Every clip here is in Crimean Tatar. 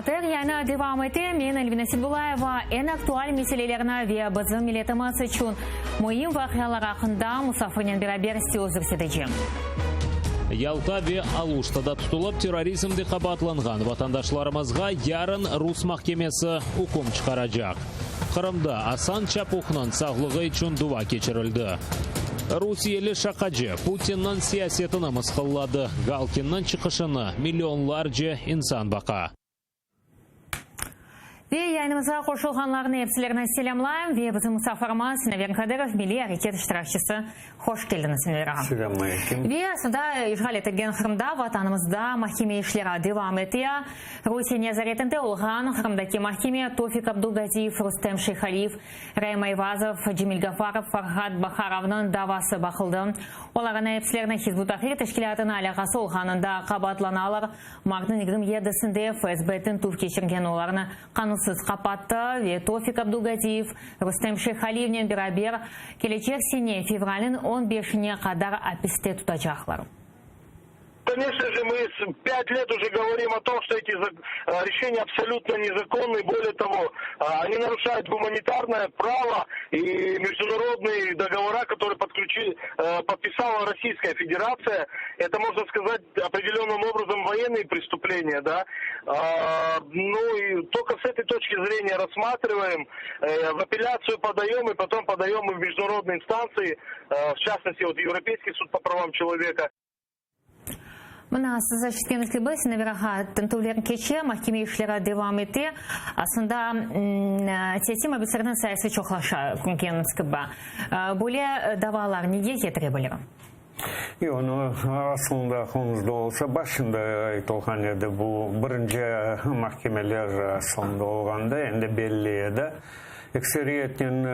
ATR yayını devam ete. Men Elvina Sedulayeva eñ aktual meselelerni ve bizim milletimiz içün müim vaqialar aqqında musafirnen beraber söz yürsetecem. Yalta ve Aluştada tutulıp terrorizmde qabaatlanğan vatandaşlarımızğa yarın rus mahkemesi üküm çıqaracaq. Qırımda Asan Çapuhnıñ sağlığı içün dua keçirildi. Rusiyeli şaqacı Putinniñ siyasetini mısqılladı, Galkinniñ çıqışını millionlarca insan baqa. Ve yayınımızğa qoşulğanlarnı epsilerini selâmlayım. Ve bizim musafirimiz Sinaver Kadırov, Milliy areket iştirakçisi. Hoş keldiñiz, Sinaver ağa. Selâm aleyküm. Ve aslında işğal etilgen Qırımda, Vatanımızda mahkeme işleri devam ete. Rusiye nezaretinde olğan Qırımdaki mahkeme Tofik Abdulgaziyev, Rustem Şeyhaliyev, Raim Ayvazov, Cemil Gafarov, Farhad Baharovnıñ davası baqıldı. Olarnıñ epsilerini Hizb ut-Tahrir teşkilâtına alâqası olğanında qabaatlanalar. Martnıñ 27-sinde FSB tintüv keçirgen olarnı qanunsız qapattı ve Tofik Abdulgaziyev, Rustem Şeyhaliyevnen beraber kelecek sene fevralniñ 15-ine qadar apiste tutacaqlar. Конечно же, мы 5 лет уже говорим о том, что эти решения абсолютно незаконны. Более того, они нарушают гуманитарное право и международные договора, которые подключили, подписала Российская Федерация. Это, можно сказать, определенным образом военные преступления, да. Ну и только с этой точки зрения рассматриваем, в апелляцию подаем и потом подаем в международные инстанции, в частности, вот Европейский суд по правам человека. Mına siz eşitkeniñiz kibi, Sinaver ağa, tintüvler keçe, mahkeme işleri devam ete. Aslında siyasiy mabüslerniñ sayısı çoqlaşa, körgeniñiz kibi. Böyle davalar nege ketire bilir? Yoq, onı aslında aqlıñızda olsa, başında aytılğan edi, bu birinci mahkemeler aslında olğanda endi belli edi. Ekseriyetnen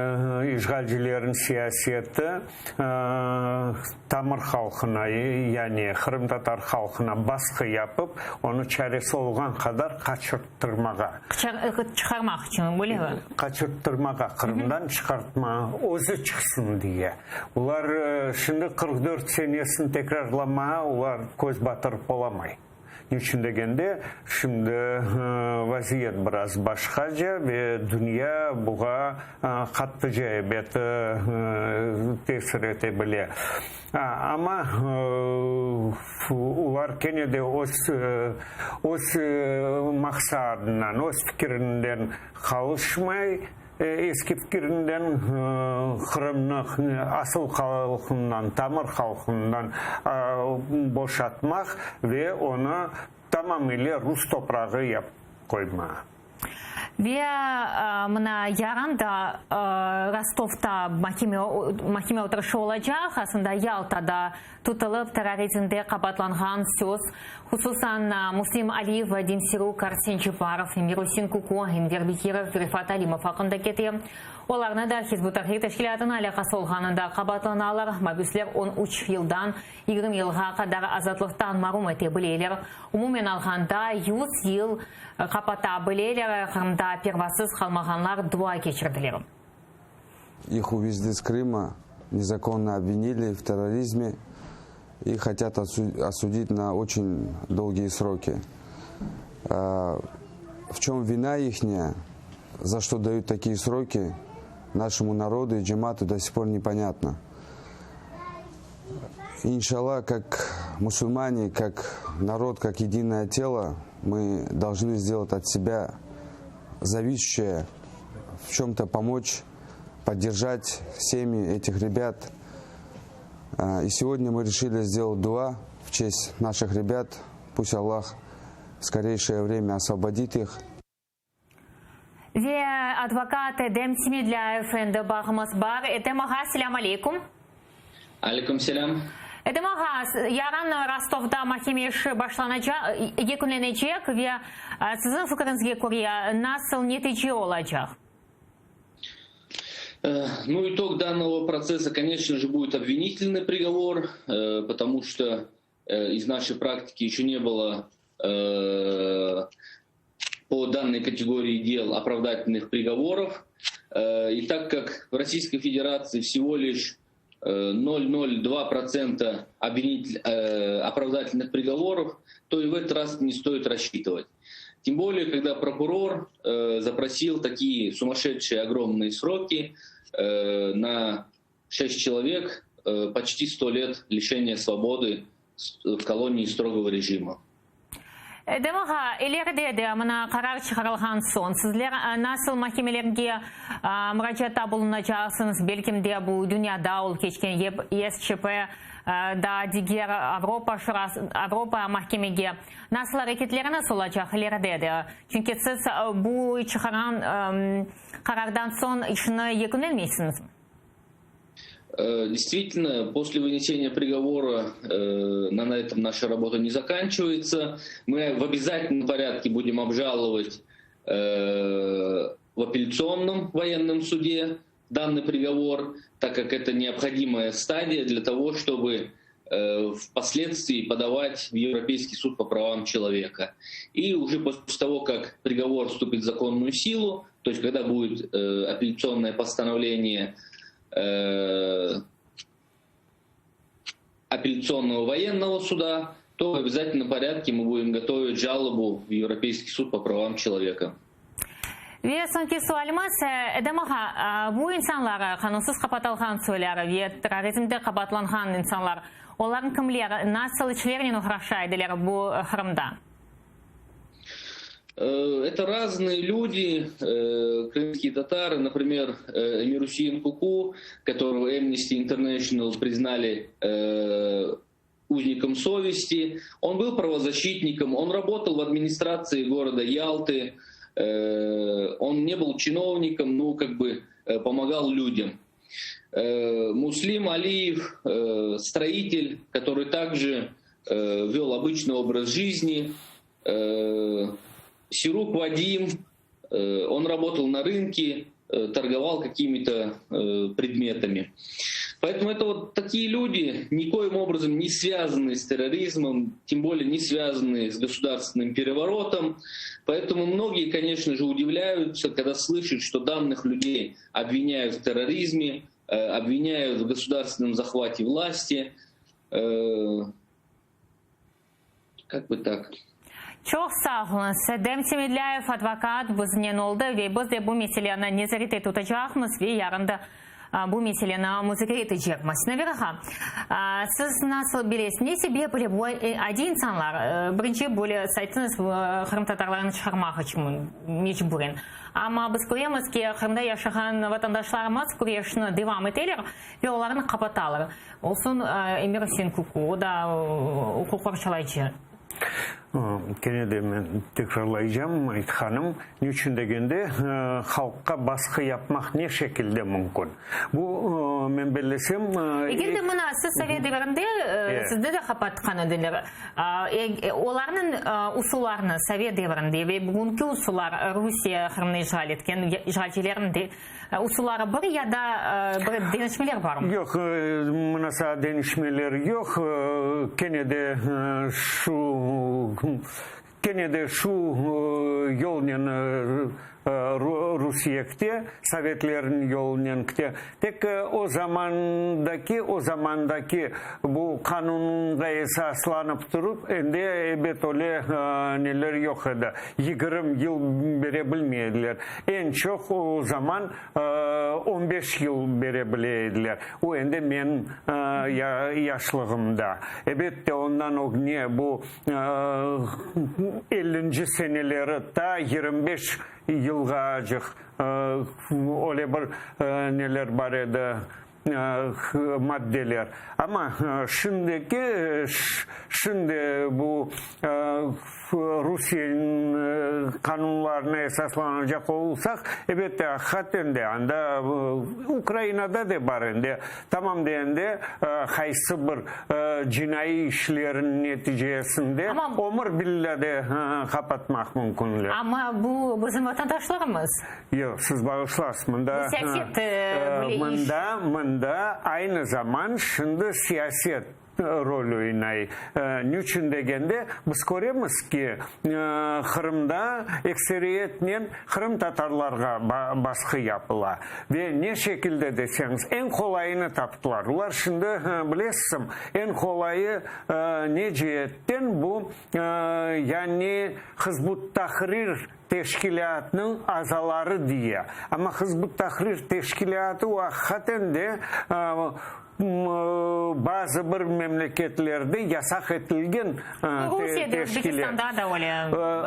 işğalcilerniñ siyaseti tamır halqına, yani qırımtatar halqına basqı yapıp, onı çaresi olğan qadar qaçırttırmağa. Çıqarmaq içün, öylemi? Qaçırttırmağa, Qırımdan çıqartma, özü çıqsın diye. Olar şimdi 44 senesini tekrarlamağa olar köz batırıp olamay. Niçün degende, şimdi vaziyet biraz başqaca ve dünya buğa qattıca ebet tesir ete bile. Amma olar kene de öz öz maqsadından, öz fikirinden qalışmay, eski fikirinden, Qırımnı asıl halqından, tamır halqından boşatmaq ve onı tamamile rus toprağı yapıp qoymaq. Ve mına yarın da Rostovda mahkeme oturışı olacaq, aslında Yaltada tutılıp terrorizmde qabaatlanğan söz, hususan Muslim Aliyev, Vadim Siruk, Arsen Ceparov, Emir-Usein Kuku, Enver Bekirov, Refat Alimov aqqında kete. Olarnı da Hizb ut-Tahrir teşkilâtına alâqası olğanında qabaatlanalar. Mabüsler 13 yıldan 20 yılğa qadar azatlıqtan marum ete bileler. Umumen alğanda, 100 yıl qapata bileler. Qırımda pervasız qalmağanlar dua keçirdiler. Их увезли с Крыма, незаконно обвинили в терроризме и хотят осудить на очень долгие сроки. В чем вина ихняя, за что дают такие сроки, нашему народу и джемату до сих пор непонятно. Иншалла, как мусульмане, как народ, как единое тело, мы должны сделать от себя зависящее, в чем-то помочь, поддержать семьи этих ребят. И сегодня мы решили сделать дуа в честь наших ребят. Пусть Аллах в скорейшее время освободит их. Ve advokat Edem Semedlâyev endi bağımız bar. Edem ağa, selâm aleyküm. Aleyküm selâm. Edem ağa, yarın Rostovda mahkeme işi başlanacaq, yekünlenecek ve siziñ fikriñizge köre, nasıl netice olacaq? Ну, итог данного процесса, конечно же, будет обвинительный приговор, потому что из нашей практики еще не было по данной категории дел оправдательных приговоров. И так как в Российской Федерации всего лишь 0,02% оправдательных приговоров, то и в этот раз не стоит рассчитывать. Тем более, когда прокурор запросил такие сумасшедшие огромные сроки на 6 человек, почти 100 лет лишения свободы в колонии строгого режима. Edem ağa, ileride de mına qarar çıqarılğan soñ, sizler nasıl mahkemelerge muracaatta bulunacaqsıñız, belkim de bu dünyada olıp keçken YSCP, daa diger Avropa Şurası, Avropa mahkemege nasıl areketleriñiz olacaq ileride de? Çünki siz bu çıqarğan qarardan soñ işni yekünlenmeysiñizmi? Действительно, после вынесения приговора на этом наша работа не заканчивается. Мы в обязательном порядке будем обжаловать в апелляционном военном суде данный приговор, так как это необходимая стадия для того, чтобы впоследствии подавать в Европейский суд по правам человека. И уже после того, как приговор вступит в законную силу, то есть когда будет апелляционное постановление апелляционного военного суда, то в обязательном порядке мы будем готовить жалобу в Европейский суд по правам человека. Ve soñki sualimiz, Edem ağa, bu insanlar, qanunsız qapatılğan soyları ve terrorizmde qabaatlanğan insanlar, olarnıñ kimler, nasıl işlernen oğraşa ediler bu Qırımda? Это разные люди, крымские татары, например, Эмир-Усеин Куку, которого Amnesty International признали узником совести. Он был правозащитником, он работал в администрации города Ялты, он не был чиновником, но как бы помогал людям. Муслим Алиев, строитель, который также вел обычный образ жизни. Сирук Вадим, он работал на рынке, торговал какими-то предметами. Поэтому это вот такие люди, никоим образом не связанные с терроризмом, тем более не связанные с государственным переворотом. Поэтому многие, конечно же, удивляются, когда слышат, что данных людей обвиняют в терроризме, обвиняют в государственном захвате власти. Как бы так. Çoq sağ oluñız. Edem Semedlâyev, advokat, biznen oldı ve biz de bu meseleni nezarette tutacaqmız ve yarın da bu meseleni muzakere etecekmiz. Sinaver ağa, siz nasıl bilesiz, ne sebep ile bu adiy insanlar, birinci böyle sayttıñız, qırımtatarlarnı çıqarmaq içün mecburen, amma biz köremiz ki, Qırımda yaşağan vatandaşlarımız küreşni devam eteler ve olarnı qapatalar. Olsun Emir-Usein Kuku, o da uquq qorçalayıcı. Kene de men tekrarlaycam, aytqanım, ne içün degende, halqqa basqı yapmaq ne şekilde mümkün? Bu, men bellesem. Eger de mına siz sovet devirinde, sizde de qapatqan ediler, olarnıñ usullarını sovet devirinde ve bugünki usullar, Rusiye Qırımnı işğal etken işğalcilerniñ de Usulları bir ya da bir deñişmeler barmı? Yoq, mınasa deñişmeler yoq. Kene de şu, kene de şu yolnen Rusiye kite, sovetlerniñ yolunen kite. Tek o zamandaki, o zamandaki bu qanunğa esaslanıp turıp, endi ebet öyle neler yoq edi. 20 yıl bere bilmey ediler. Eñ çoq o zaman on beş yıl bere bile ediler. O endi menim yaşlığımda. Ebette, ondan ögne bu ellinci seneleri ta 25 yılğacıq öyle bir neler bar edi. Maddeler. Amma şimdiki, şimdi bu Rusiyeniñ qanunlarına esaslanacaq olsaq, elbette, aqiqaten de anda Ukrainada da bar endi, tamam da endi qaysı bir cinaiy işlerniñ neticesinde ömür billâ de qapatmaq mümkünler. Amma bu bizim vatandaşlarımız. Yoq, siz bağışlarsız, mında, Bu siyaset böyle iş. mında, mında aynı zaman şimdi siyaset. rol oynay. Niçün degende, biz köremiz ki, Qırımda ekseriyetnen qırımtatarlarğa basqı yapıla. Ve ne şekilde deseñiz, eñ qolayını taptılar. Olar şimdi, bilesizmi, eñ qolayı ne ceetten bu, yani Hizb ut-Tahrir teşkilâtınıñ azaları diye. Amma Hizb ut-Tahrir teşkilâtı o aqiqaten de bazı bir memleketlerde yasaq etilgen Rusiyede, Özbekistanda da öyle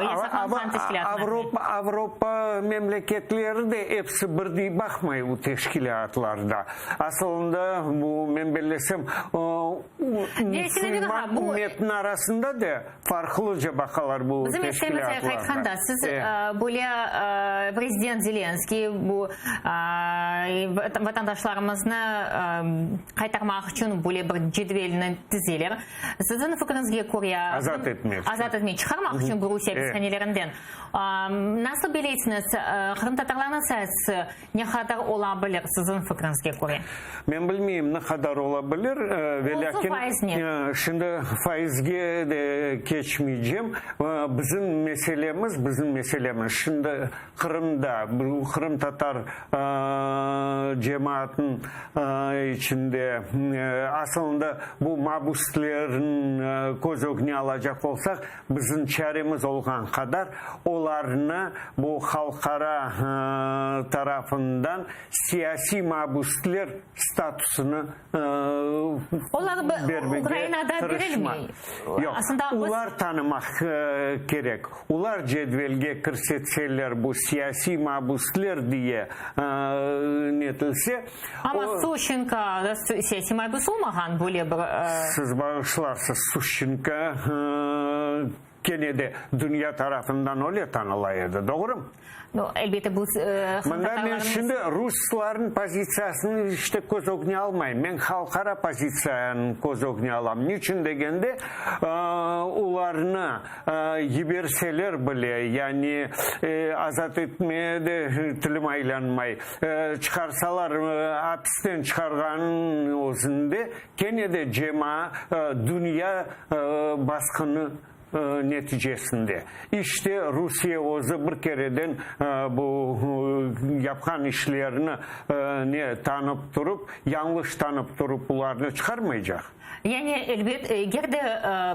yasaqlanğan teşkilâtlar. Avropa, Avropa memleketleri de episi birdey baqmay bu teşkilâtlarda. Asılında bu, men bellesem, musulman ümmetiniñ arasında da Farqlıca baqalar bu Bizim meselemiz teşkilâtlarğa. aytqanda, siz böyle prezident Zelenskiy bu vatandaşlarımıznı qaytarmaq içün böyle bir cedvelni tizeler. Siziñ fikriñizge köre, Azat etmek içün. Azat etmek, çıqarmaq içün bu Rusiye apishanelerinden. Nasıl beleysiñiz, qırımtatarlarnıñ sayısı Ne qadar ola bilir, siziñ fikriñizge köre? Men bilmeyim, ne qadar ola bilir, velâkin Olsun faiz ne? şimdi faizge de keçmeycem. Bizim meselemiz, bizim meselemiz şimdi Qırımda, bu qırımtatar cemaatınıñ içinde, asılında bu mabüslerniñ köz ögüne alacaq olsaq, Bizim çaremiz olğan qadar olarnı bu halqara tarafından siyasiy mabüsler statusını Olar bermege Ukrainada tırışmaq. berilmey. Yoq, Aslında biz olar tanımaq kerek. Olar cedvelge kirsetseler bu siyasiy mabüsler diye netilse, Amma o Suşenko da siyasiy mabüs olmağan böyle bir. Siz bağışlarsız, Suşenko kene de dünya tarafından öyle tanıla edi, doğrumı? No, elbette, bu Mında men qırımtatarlarnıñ. şimdi ruslarnıñ pozitsiyasını iç te köz ögüne almayım. Men halqara pozitsiyanı köz ögüne alam. Niçün degende, olarnı yiberseler bile, yani azat etmeye de tilim aylanmay, Çıqarsalar, apisten çıqarğanınıñ özünde kene de cema, dünya basqını neticesinde. İşte, Rusiye özü bir kereden bu yapqan işlerini ne tanıp turıp, yañlış tanıp turıp bularnı çıqarmaycaq. Yani, elbet, eger de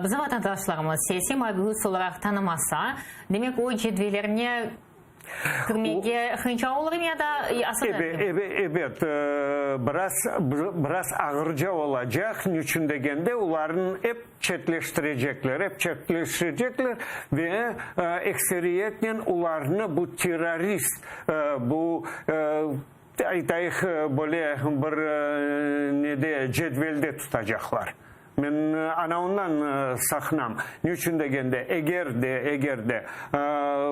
bizim vatandaşlarımız siyasiy mabüs olaraq tanımasa, demek o cedvellerine Kirmege qıyınca olurmı ya da asan Ebe, ebe, ebet, biraz, biraz ağırca olacaq, niçün degende, olarnı ep çetleştirecekler, ep çetleştirecekler ve ekseriyetnen olarnı bu terrorist, bu, aytayıq, böyle bir nede, cedvelde tutacaqlar. Men ana ondan saqınam. Ne içün degende, eger de, eger de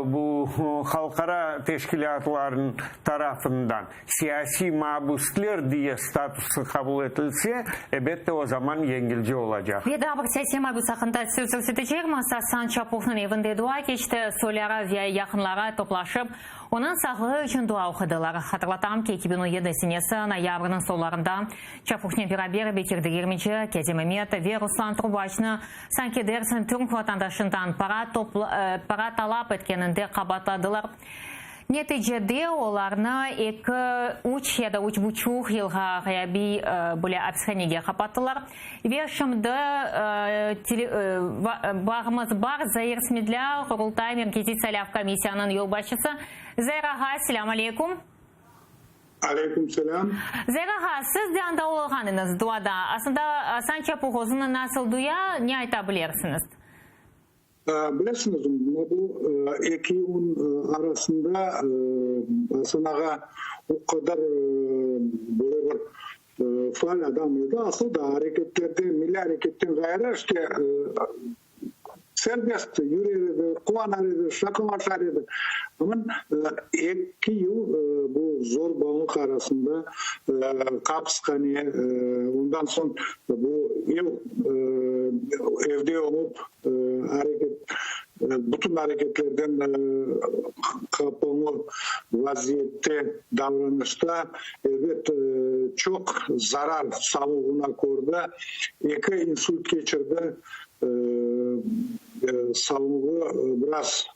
bu halqara teşkilâtlarnıñ tarafından siyasiy mabüsler diye statusı qabul etilse, ebette, o zaman yengilce olacaq. Ve daa bir siyasiy mabüs aqqında söz yürsetecekmiz. Asan Çapuhnıñ evinde dua keçti, soyları ve yaqınları toplaşıp, Onıñ sağlığı içün dua oqudılar. Hatırlatam ki, 2017 senesi noyabrniñ soñlarında Çapuhnen beraber Bekir Degermenci, Kâzim Ametov ve Ruslan Trubaçnı sanki dersiñ türk vatandaşından para para talap etkeninde qabaatladılar. Neticede olarnı eki, üç ya da üç buçuq yılğa ğıyabiy böyle apishanege qapattılar. Ve şimdi bağımız bar, Zair Smedlâ, Qurultay Merkeziy saylav komissiyanıñ yolbaşçısı. Zair ağa, selâm aleyküm. Aleyküm selâm. Zair ağa, siz de anda olğanıñız duada. Aslında Asan Çapuh özüni nasıl duya, ne ayta bilersiñiz? Bilesiñiz, mına bu eki yılnıñ arasında Asan ağa o qadar böyle bir faal adam edi. Asıl da areketlerde, milliy areketten ğayrı, işte, serbest yürer edi, quvanar edi, şaqalaşar edi. Amma eki yıl bu zorbalıq arasında qapıshane, ondan soñ bu ev, evde olıp areket. Bütün areketlerden qapalı vaziyette davranışta, elbet, çoq zarar sağlığına kördi, eki insult keçirdi, sağlığı biraz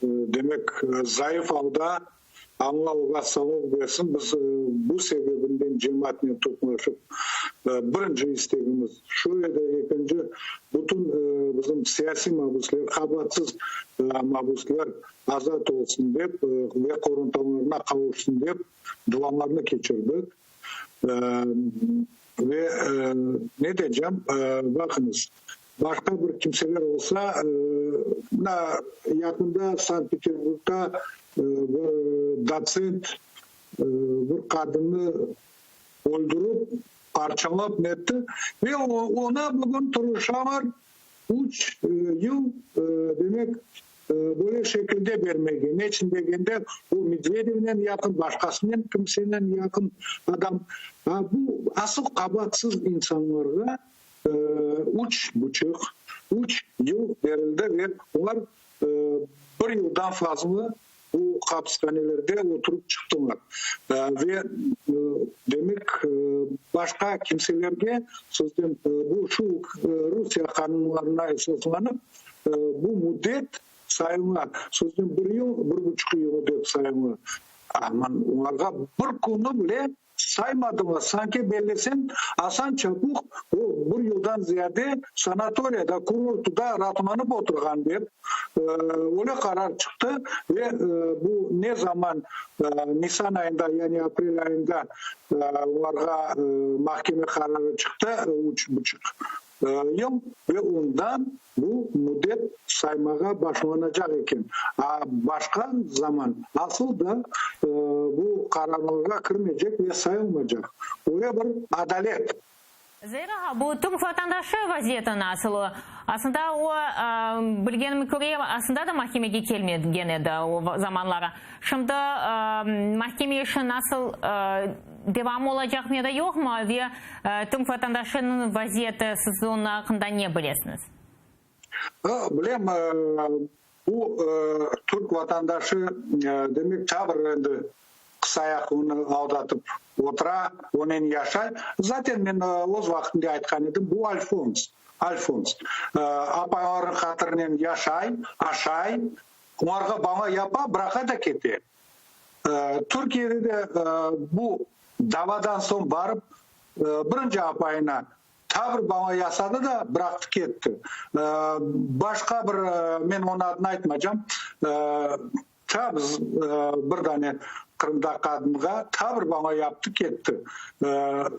Demek, zayıf alda Alla oğa sağlıq bersin, biz bu sebebinden cemaatnen toplaşıp, birinci istegimiz şu edi, ekinci, bütün bizim siyasiy mabüsler, qabaatsız mabüsler azat olsun dep ve qorantalarına qavuşsın dep dualarnı keçirdik. Ve ne deycem, baqıñız, başqa bir kimseler olsa, mına yaqında Sankt-Peterburgda bir dotsent bir qadınnı öldürip, parçalap netti ve oña bugün tırışalar üç yıl, demek, Böyle şekilde bermege. Neçün degende, o Medvedevnen yaqın, başqasınen kimsenen yaqın adam. Bu asıl qabaatsız insanlarğa üç buçuq, üç yıl berildi ve olar bir yıldan fazla bu hapishanelerde oturıp çıqtılar. Ve demek, başqa kimselerge, sözden, bu şu Rusiye qanunlarına esaslanıp, Bu müddet sayıla, sözden bir yıl, bir buçuq yıl dep sayıla. Aman, olarğa bir künü bile saymadılar. Sanki bellesem, Asan Çapuh o bir yıldan ziyade sanatoriyada, kurortıda raatlanıp oturğan dep, öyle qarar çıqtı ve bu ne zaman nisan ayında, yani aprel ayında olarğa mahkeme qararı çıqtı, üç buçuq Yıl ve ondan bu müddet saymağa başlanacaq eken. A başqa zaman asıl da bu qararlarğa kirmeycek ve sayılmaycaq. Öyle bir adalet. Zera ağa, bu türk vatandaşı vaziyeti nasıl? Aslında o, bilgenime köre, aslında da mahkemege kelmegen edi o zamanları. Şimdi mahkeme işi nasıl devam olacaqmı ya da yoqmı ve Türk vatandaşınıñ vaziyeti, siz onıñ aqqında ne bilesiñiz? Bilem, bu türk vatandaşı, demek, tabir endi qısayaq onı aldatıp otura, onen yaşay. Zaten men öz vaqtında aytqan edim, bu alfons, alfons. Apaylarınıñ hatırınen yaşay, aşay, olarğa bala yapa, bıraqa da kete. Türkiyede de bu davadan soñ barıp, birinci apayına ta bir bala yasadı da, bıraqtı ketti. Başqa bir, men onıñ adını aytmacam, ta bir dane Qırımda qadınğa ta bir bala yaptı ketti.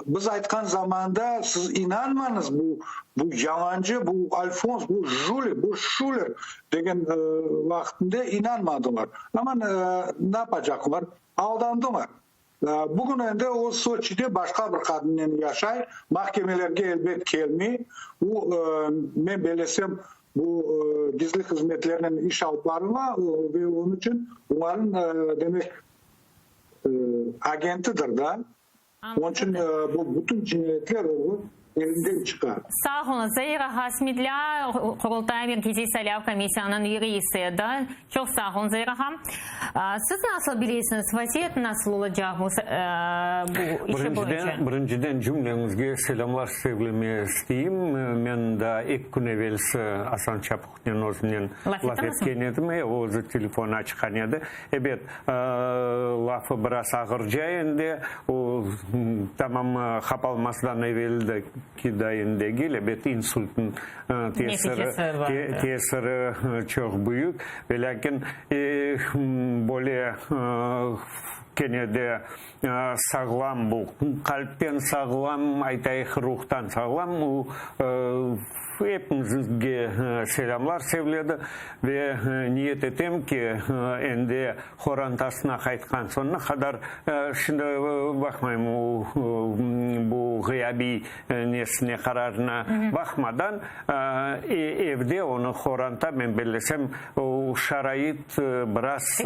Biz aytqan zamanda siz inanmañız, bu bu yalancı, bu alfons, bu julik, bu şuler degen vaqtında inanmadılar. Amma ne yapacaqlar? Aldandılar. Bugün endi o Soçide başqa bir qadınnen yaşay, mahkemelerge elbet kelmey. O, men bellesem, bu gizli hızmetlernen iş alıp barıla ve onıñ içün olarnıñ, demek, agentidir da. Onıñ içün bu bütün cinayetler o elinden çıqa. Sağ oluñız. Zair ağa Smedlâ, Qurultay Merkeziy saylav komissiyanıñ reisi edi. Çoq sağ oluñ, Zair ağa. Siz nasıl bilesiñiz, vaziyet nasıl olacaq bu işi boyunca? Birinciden cümleñizge selâmlar söylemege isteyim. Men daa eki kün evelsi Asan Çapuhnen özünen laf etken edim. E, özü telefon açqan edi. Ebet, lafı biraz ağırca endi, o tamam hap almazdan eveldeki dayın degil, ebet, insultnıñ tesiri tesiri çoq büyük, velâkin böyle kene de sağlam bu, qalpten sağlam, aytayıq, ruhtan sağlam, o Epimizge selâmlar sevledi ve niyet etem ki, endi qorantasına qaytqan soñ ne qadar, şimdi baqmayım, bu ğıyabiy. nesine qararına baqmadan, evde onı qoranta, men bellesem, o şarait biraz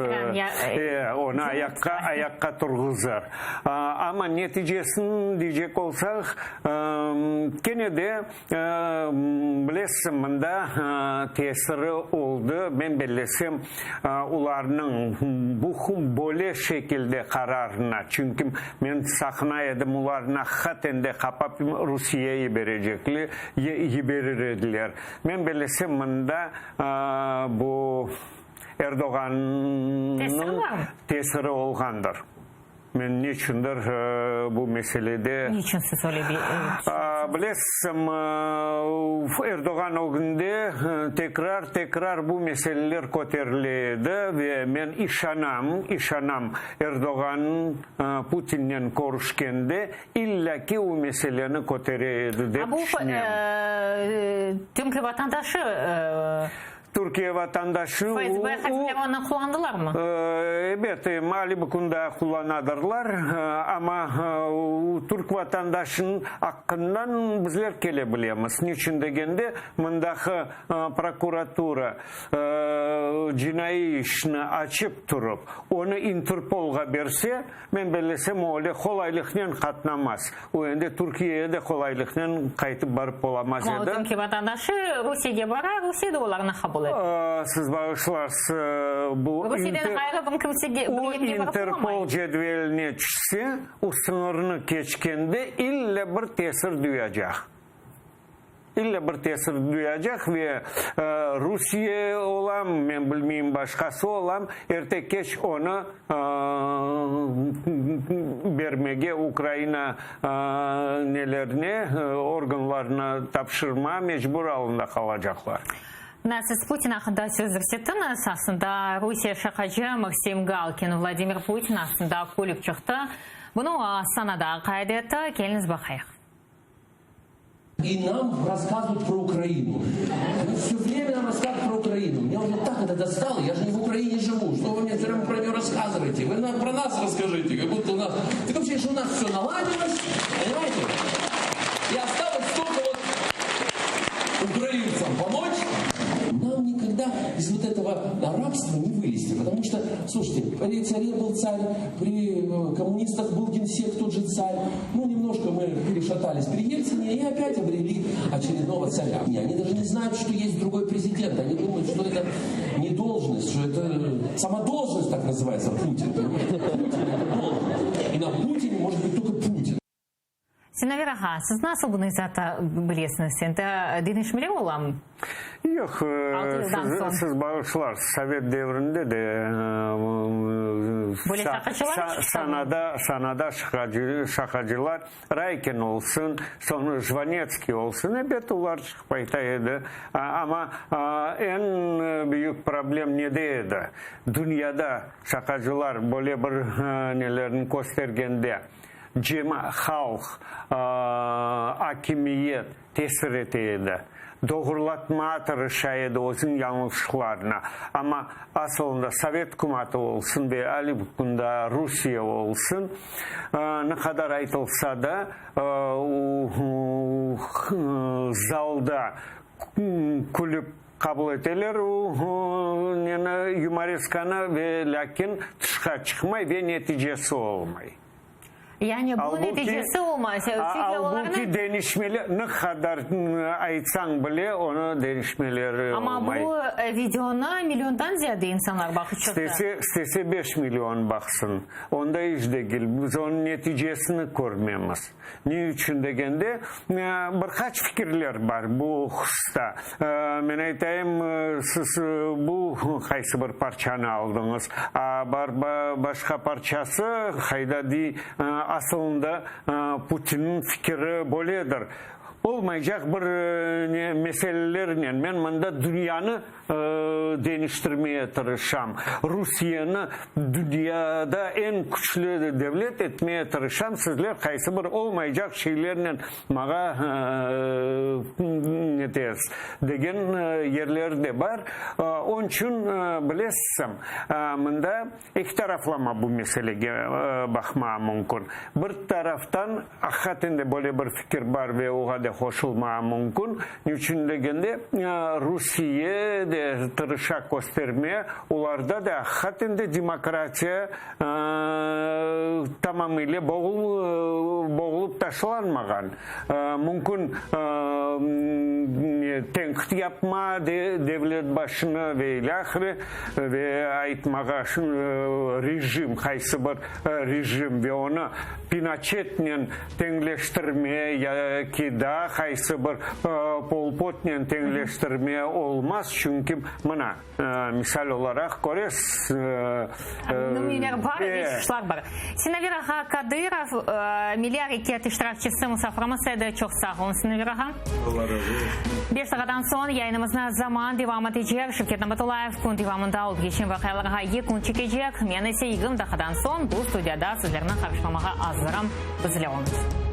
onı ayaqqa ayaqqa turğızır. Amma neticesini deycek olsaq, kene de, bilesiñ, mında tesiri oldı, men bellesem, olarnıñ bu böyle şekilde qararına, çünki men saqına edim, olarnı aqiqaten de qapap Rusiyeye yiberecekler, yiberir ediler. Men bellesem, mında bu Erdoğannıñ tesiri olğandır. Men neçündir bu meselede. Niçün siz öyle düşünesiñiz? Bilesiñ, Erdoğan ögünde tekrar-tekrar bu meseleler köterile edi ve men işanam, işanam, Erdoğan Putinnen körüşkende illâ ki o meseleni kötere edi dep tüşünem. Bu Türkiye vatandaşı Türkiye vatandaşı. FSB hadimleri onı qullandılarmı? Ebet, mali bu kün daa qullanadırlar, amma türk vatandaşınıñ aqqından bizler kele bilemiz. Niçün degende, mındaqı prokuratura cinaiy işni açıp turıp, onı İnterpolğa berse, Men bellesem, o öyle qolaylıqnen qatnamaz. O endi Türkiyeye de qolaylıqnen qaytıp barıp olamaz Amma edi. o Türkiye vatandaşı Rusiyege bara, Rusiye de olarnı qabul ete. Siz bağışlarsız, bu Rusiyeden ğayrı bir kimsege, bir o yerge barıp olamay. İnterpol cedveline tüşse, o sıñırnı keçkende ille bir tesir duyacaq. İlle bir tesir duyacaq ve Rusiye olam, men bilmeyim, başqası olam, erte-keç onı bermege Ukraina nelerine, organlarına tapşırma mecbur alında qalacaqlar. Mına siz Putin aqqında söz yürsettiñiz. Aslında Rusiye şaqacı Maksim Galkin Vladimir Putin astında külip çıqtı. Bunı o Astanada qayd etti. Keliñiz baqayıq. И нам рассказывают про Украину. Все время нам рассказывают про Украину. Меня уже так это достало. Я же не в Украине живу. Что вы мне все время про нее рассказываете? Вы нам про нас расскажите, как будто у нас... Так вообще, что у нас все наладилось, понимаете? И осталось только вот украинцам помочь. Нам никогда из вот этого рабства не вылезти, потому что, слушайте, при царе был царь, при э, коммунистах был генсек, тот же царь. Ну, немножко мы перешатались при Ельцине и опять обрели очередного царя. И они даже не знают, что есть другой президент. Они думают, что это не должность, что это сама должность так называется Путин. Понимаете? Путин это должность. И на Путине может быть только Путин. Sinaver ağa, siz nasıl bunı izaata bilesiñiz? Endi deñişmeler olamı? Yoq, siz bağışlarsız, sovet devrinde de Böyle şaqacılar çıqtımı? Sanada, sanada şaqacılar, Raykin olsun, soñra Jvanetskiy olsun, ebet, olar çıqıp ayta edi. Amma eñ büyük problem nede edi? Dünyada şaqacılar böyle bir nelerni köstergende, Cema, halq, akimiyet tesir ete edi, doğrulatmağa tırışa edi özüniñ yañlışlıqlarını. Amma asılında Sovet ükümatı olsun ve ali bugün Rusiye olsun, ne qadar aytılsa da, zalda külip qabul eteler o neni, yumoreskannı, ve lâkin tışqa çıqmay ve neticesi olmay. Yani bu neticesi olmaz. Çünki Albuki deñişmeler, ne qadar aytsañ bile, onı deñişmeleri olmay. Amma bu videonı milliondan ziyade insanlar baqıp çıqtı. İstese, istese beş million baqsın. Onda iş degil. Biz onıñ neticesini körmemiz. Ne içün degende, bir qaç fikirler bar bu hususta. Men aytayım, siz bu qaysı bir parçanı aldıñız, a bar başqa parçası, qayda dey, asılında Putinniñ fikiri böyledir. Olmaycaq bir meselelernen men mında dünyanı deñiştirmeye tırışam, Rusiyeni dünyada eñ küçlü devlet etmeye tırışam, sizler qaysı bir olmaycaq şeylernen maña netesiz, degen yerleri de bar. Onıñ içün, bilesiz, mında Eki taraflama bu meselege baqmağa mümkün. Bir taraftan, aqiqaten de böyle bir fikir bar ve oğa da qoşulmağa mümkün. Ne içün degende, Rusiye de tırışa köstermeye, olarda da aqiqaten de demokratiya tamamıyla boğulıp taşlanmağan. Mümkün tenqit yapma devlet başını ve ilâhre ve aytmağa rejim, qaysı bir rejim ve onı Pinoçetnen teñleştirme yaki daa qaysı bir Pol Potnen teñleştirme olmaz, çünki mına, Misal olaraq köresiz. Nümüneler bar ve çıqışlar bar. Sinaver ağa Kadırov, Milliy areket iştirakçisi musafirimiz edi. Çoq sağ oluñ, Sinaver ağa. Allah razı olsun. Beş daqadan soñ yayınımıznı Zaman devam etecek. Şevket Namatullayev kün devamında olıp keçken vaqialarğa yekün çekecek. Men ise 20 daqadan soñ bu studiyada sizlerni qarşılamağa azırım. Bizle oluñız.